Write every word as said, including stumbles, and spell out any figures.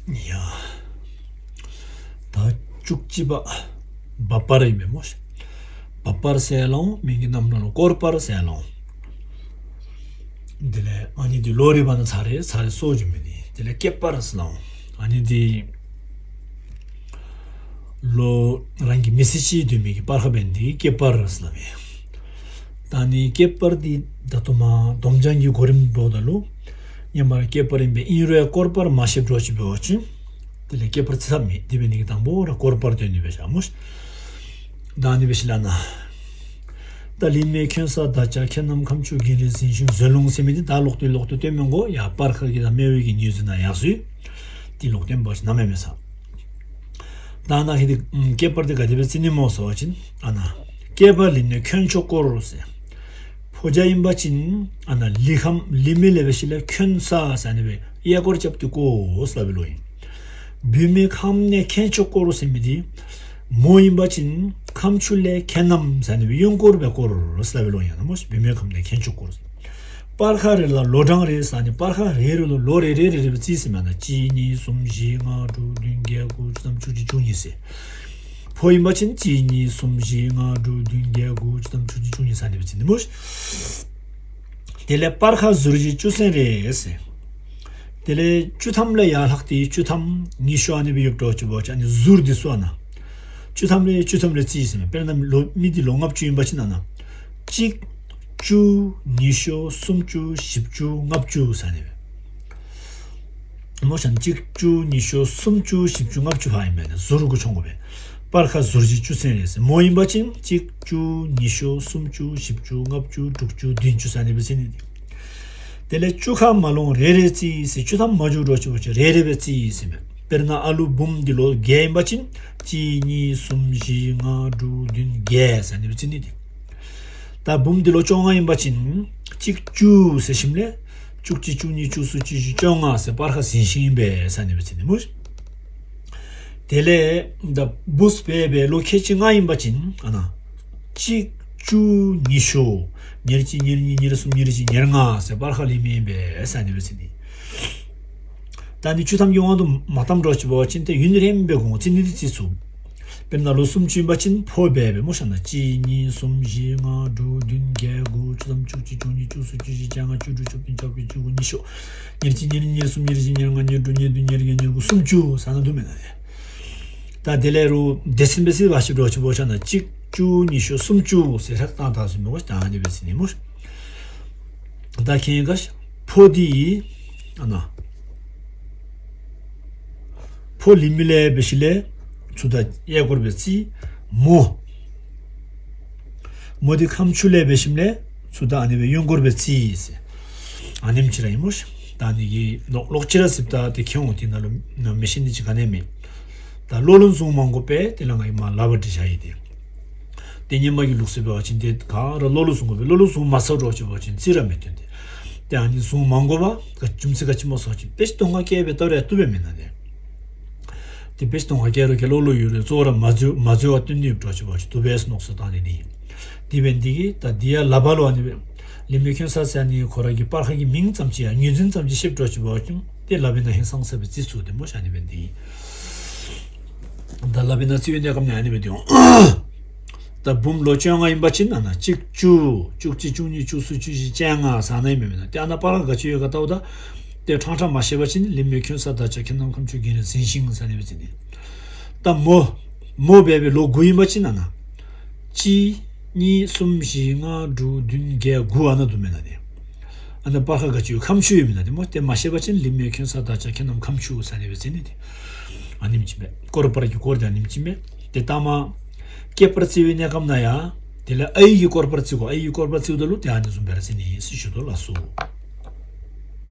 ཡ། ད་བཅུ་གཅིག་པ། བ་པར་ཡིན་པས་མོ། བ་པར་ཟེར་ལོང་མིང་གི་རྣམ་གྲངས་ལ་སྐོར་པར་ཟེར་ལོང་། དེ་ལས་ཨ་ནི་དེ་ལོ་རེ་བ་ན་ཚ་རེ་ཚ་རེ་སོ་རྒྱུ་མི་ནི་དེ་ལས་སྐེད་པར་ཟེར་ལོང་། ཨ་ནི་དེ་ལོ་རང་གི་མི་ཚེ་སྤྱིའི་དུས་མིན་གྱི་པར་ཁ་བན་དེ་སྐེད་པར་ཟེར་ལ་མེ། ད་ནི་སྐེད་པར་འདི་ད་དུ་མ་སྡོམ་བྱང་གི་གོ་རིམ་འབོག་ད་ལུ། ཉམས་པར་སྐེད་པར་ཡིན་པའི་ཨིན་རུའི་སྐོར་པར་མ་ཤེས་འགྲོ་ཅི་འབོག་ཅི། དེ་ལས་སྐེད་པར་ཚི་ཐབས་མེད་དེ་བས་ནི་གི་དང་པོ་ར་སྐོར་པར་དོན་ནི་བས་ཤ་མོ། ད་ནི་བས་ཤི་ལ་ན། ད་ལི་མེ་ཁྱོན་ས་ད་ཅ་ཁྱེད་རྣམས་ཁམ་ཆུ་གིན་རེ་ཟིན་ཤིང་བཟོད་ལོང་སེ་མི་དེ་ད་ལོག་སྟོན་ལོག་སྟོན་སྟོན་མི་མགོ་ཡ་པར་ཁ་གི་ད་མེ་བའི་གི་ཉུས་ཟིན་ན་ཡག་སུས། དེ་ལོག་སྟོན་འབོག་ཅི་ན་མེ་མེ་ས། ད་ན་ཧི་དི་སྐེད་པར་དི་ག་དེ་བས་ཙི་ནི་མོ་སོ་ཅིན་ཨ་ན། སྐེད་པར་ལི་ནི་ཁྱོན་ཆོ་སྐོར་ཟེར། ཕོ་རྒྱ་ཡིན་པ་ཅིན་ཨ་ན་ལི་ཁམ་ལི་མི་ལེ་བེ་ཤི་ལ་ཁྱོན་ས་ཟ་ནི་བེ་གཡས་སྐོར་རྐྱབ་ཏུ་ཀོ་ཟ་བེ་ལོ་ཡིན། བུད་མེད་ཁམ་ནས་ཁྱོན་ཆོ་སྐོར་ཟེར་མི་དི། མོ་ཡིན་པ་ཅིན་ཁམ་ཆུ་ལས་ཁྱེད་རྣམས་ཟ་ནི་བེ་གཡོན་སྐོར་བེ་སྐོར་ཟ་བེ་ལོ་ཡིན་ན་མོ་བུད་མེད་ཁམ་ནས་ཁྱོན་ཆོ་སྐོར་ཟེར། པར་ཁ་རེ་ལ་ལོ་གྲངས་རེ་ཟ་ནི་པར་ཁ་རེ་རེ་ལོ་ལོ་རེ་རེ་རེ་རེ་བ་རྩིས་ཟིན་མ་ན་གཅིག་གཉིས་གསུམ་བཞི་ལྔ་དྲུག་བདུན་བརྒྱད་དགུ་བཅུ་ཐམ་བཅུ་གཅིག་བཅུ་གཉིས་ཟེར། ཕོ་ཡིན་པ་ཅིན་གཅིག་གཉིས་གསུམ་བཞི་ལྔ་དྲུག་བདུན་བརྒྱད་དགུ་བཅུ་ཐམ་བཅུ་གཅིག་བཅུ་གཉིས་ཟ་ནི་བ་རྩིས་ནི་མོ། དེ་ལས་པར་ཁ་ཟུར་བཞི་བཅུ་ཚན་རེ་ཟེར། དེ་ལས་བཅུ་ཐམ་ལས་ཡར་ལྷག་དེ་བཅུ་ཐམ་ཉི་ཤུ་ཨ་ནི་བེ་ཡོབ་འགྲོ་ཅི་བོ་ཅ་ནི་ཟུར་དི་སུ་ཨ་ན། བཅུ་ཐམ་ལས་བཅུ་ཐམ་ལས་རྩིས་ཟིན་མ་དཔེར་ན་ལོ་མི་དི་ལོ་ལྔ་བཅུ་ཡིན་པ་ཅིན་ཨ་ན། གཅིག་བཅུ། ཉི་ཤུ། སུམ་ཅུ། བཞི་བཅུ། ལྔ་བཅུ་ཟ་ནི་བེ། མོ་ཤན་གཅིག་བཅུ། ཉི་ཤུ། སུམ་ཅུ། བཞི་བཅུ། ལྔ་བཅུ་ཕ་ཡིན་པས་ན་ཟུར་གུ་ཆུང་གོ་བེ། པར་ཁ་ཟུར་གྱི་བཅུ་ཚན་རེད་ཟེར། མོ་ཡིན་པ་ཅིན་གཅིག་བཅུ། ཉི་ཤུ། སུམ་ཅུ། བཞི་བཅུ། ལྔ་བཅུ། དྲུག་ཅུ། བདུན་ཅུ་ཟ་ནི་བེ་ཟེར་ནི་དེ། དེ་ལས་བཅུ་ཁ་མ་ལོང་རེ་རེ་རྩིས་ཟེར་བཅུ་ཐམ་མ་འཇུག་འགྲོ་ཅི་བོ་ཅི་རེ་རེ་བེ་རྩིས་ཟེར་མེ། དཔེར་ན་ཨ་ལུ་འབུམ་འདི་ལོ་བརྒྱད་ཡིན་པ་ཅིན་གཅིག་གཉིས་གསུམ་བཞི་ལྔ་དྲུག་བདུན་བརྒྱད་ཟ་ནི་བེ་རྩིས་ནི་དེ། ད་འབུམ་འདི་ལོ་བཅོ་ལྔ་ཡིན་པ་ཅིན་གཅིག་བཅུ་ཟེར་ཞིམ་ལས་བཅུ་གཅིག་བཅུ་གཉིས་བཅུ་གསུམ་བཅུ་བཞི་བཅོ་ལྔ་ཟེར་པར་ཁ་ཟིན་ཤིང་ཡིན་པས་ཟ་ནི་བེ་རྩིས་ནི་མོ། དེ་ལས་ད་བུས་པའི་བེ་ལོ་ཁེ་ཆི་ལྔ་ཡིན་པ་ཅིན་ཨ་ན། གཅིག་བཅུ། ཉི་ཤུ། ཉེར་གཅིག་ཉེར་གཉིས་ཉེར་གསུམ་ཉེར་བཞི་ཉེར་ལྔ་ཟེར་པར་ཁ་ལི་མི་ཡིན་པས་ཟ་ནི་བེ་རྩིས་ནི། ད་ནི་བཅུ་ཐམ་གྱི་དབང་དུ་མ་བཏང་འགྲོ་ཅི་བོ་ཅིན་དེ་ཡུན་རིང་བེ་གོང་རྩིས་ནི་དེ་རྩིས་ཚུགས། དཔེར་ན་ལོ་སུམ་ཅུ་ཡིན་པ་ཅིན་ཕོ་བེ་བེ་མོ་ཤ་ན་གཅིག་གཉིས་གསུམ་བཞི་ལྔ་དྲུག་བདུན་བརྒྱད་དགུ་བཅུ་ཐམ་བཅུ་གཅིག་བཅུ་གཉིས་བཅུ་གསུམ་བཅུ་བཞི་བཅོ་ལྔ་བཅུ་དྲུག་བཅུ་བདུན་བཅོ་བརྒྱད་བཅུ་དགུ་ཉི་ཤུ། ཉེར་གཅིག་ཉེར་གཉིས་ཉེར་གསུམ་ཉེར་བཞི་ཉེར་ལྔ་ཉེར་དྲུག་ཉེར་བདུན་ཉེར་བརྒྱད་ཉེར་དགུ་སུམ་ཅུ་ཟ་ན་དུ་མེད་ན་ཡ། ད་དེ་ལས་རུ་དེ་སིམ་པེ་སི་བ་ཞིག་འགྲོ་ཆུ་བོ་ཆ་ན་གཅིག་བཅུ་ཉི་ཤུ་སུམ་ཅུ་ཟེར་ཧྲག་བཏང་བཏང་སུ་མི་བ་ཞིག་དང་ཨ་ནི་བེ་སི་ནི་མོ། ད་ཁྱེད་ཀ་ཕོ་དི་ཨ་ན། ཕོ་ལི་མི་ལས་བེ་ཤི་ལས་ཚུ་ད་གཡས་སྐོར་བེ་ཙི་མོ། མོ་དི་ཁམ་ཆུ་ལས་བེ་ཤིམ་ལས་ཚུ་ད་ཨ་ནི་བེ་གཡོན་སྐོར་བེ་ཙི་ཟེར། ཨ་ནེམ་ཅི་ར་ཡིན་མོ་ཤ། ད་ནི་གི་ལོག་ལོག་ཅི་ར་སིབ་ད་དེ་ཁྱེད་འོང་དེ་ན་ལོ་མི་ཤེས་ནི་ཅི་ག་ནས་མེད། ད་ལོ་ལོན་སོང་མང་གོ་པས་དེ་ལ་ང་ཡི་མ་ལ་བ་འདྲི་བྱ་ཡི་དེ། དེ་ཉི་མ་གི་ལུགས་སྲོལ་བ་ཅིན་དེ་ག་ར་ལོ་ལོ་སོང་གོ་པས་ལོ་ལོ་སོང་མ་ཚར་འགྲོ་ཅི་བ་ཅིན་ཙི་ར་མེད་དོན་དེ། དེ་ཨ་ནི་སོང་མང་གོ་བ་ག་ཅུམ་ཚི་ག་ཅི་མ་སོག་ཅིན་པེ་ཤི་དོང་ང་སྐྱེ་བའི་ཏོ་རེ་ཏུ་བེ་མེད་ན་དེ། དེ་པེ་ཤི་དོང་ང་སྐྱེ་རོ་ཁེ་ལོ་ལོ་ཡོད་རེ་གཙོ་བོ་ར་མ་ཛོ་མ་ཛོ་བ་ཏུ་ནི་འགྲོ་ཅི་བ་ཅིན་ཏུ་བེ་སི་ནོག་སོ་དང་ནི་དེ་ཡིན། དེ་བེ་འདི་གི་ད་དེ་ཡ་ལ་བ་ལོ་ཨ་ནི་བེ། ལི་མི་ཁྱོད་ས་ས་ནི་ཁོ་ར་གི་པར་ཁ་གི་མིང་ཙམ་ཅི་ཡ་ཉུས་འཛིན་ཙམ་ཅི་ཤེབ་འགྲོ་ཅི་བ་ཅུང་དེ་ལ་བེ་ན་ཧེ་སང་ས་བེ་ཙི་ཚུ་དེ་མོ་ཤ་ནི་བེ་འདི་ཡིན། ད་ལ་བེ་ན་ཙི་བེ་ནེ་ཀམ་ནི་ཨ་ནི་བེ་དེ་ཡོང་། ད་འབུམ་ལོ་བཅོ་ལྔ་ཡིན་པ་ཅིན་ཨ་ན་གཅིག་བཅུ། བཅུ་གཅིག་བཅུ་གཉིས་བཅུ་གསུམ་བཅུ་བཞི་བཅོ་ལྔ་ཟ་ན་ཡིན་མེད་མེད་ན་དེ་ཨ་ན་པར་ཁ་ག་ཅི་ཡོད་ག་ཏའོ་ད། དེ་ཁྲང་ཁྲང་མ་ཤེས་པ་ཅིན་ལི་མི་ཁྱོད་ས་ད་ཆ་ཁྱེད་རྣམས་ཁམ་ཆུ་གིན་རེ་ཟིན་ཤིང་ཟ་ནི་བེ་ཙི་ནི། ད་མོ། མོ་བེ་བེ་ལོ་དགུ་ཡིན་པ་ཅིན་ཨ་ན། གཅིག་གཉིས། གསུམ། བཞི། ལྔ། དྲུག་བདུན། བརྒྱད། དགུ་ཨ་ན་དུ་མེད་ན་ནི། ཨ་ན་པར་ཁ་ག་ཅུ་ཁམ་ཆུ་ཡོད་མེད་ན་ནི་མོ་དེ་མ་ཤེས་པ་ཅིན་ལི་མེ་ཁྱོད་ས་ད་ཆ་ཁྱེད་རྣམས་ཁམ་ཆུ་ས་ནི་བེ་ཙི་ནི་དེ། ཨ་ནིམ་ཅི་མེད། སྐོར་པར་གྱི་སྐོར་དེ་ཨ་ནིམ་ཅི་མེད། དེ་ལྟ་མ། སྐེད་པར་རྩི་བའི་གནས་སྐབས་ན་ཡ། དེ་ལ་ཨའི་གི་སྐོར་པར་རྩི་གོ་ཨའི་གི་སྐོར་པར་རྩི་བ་ད་ལུ་དེ་ཨ་ནི་བཟུམ་བེ་ར་ཙི་ནི་ཡིན་སི་ཞུ་དོ་ལ་སོ།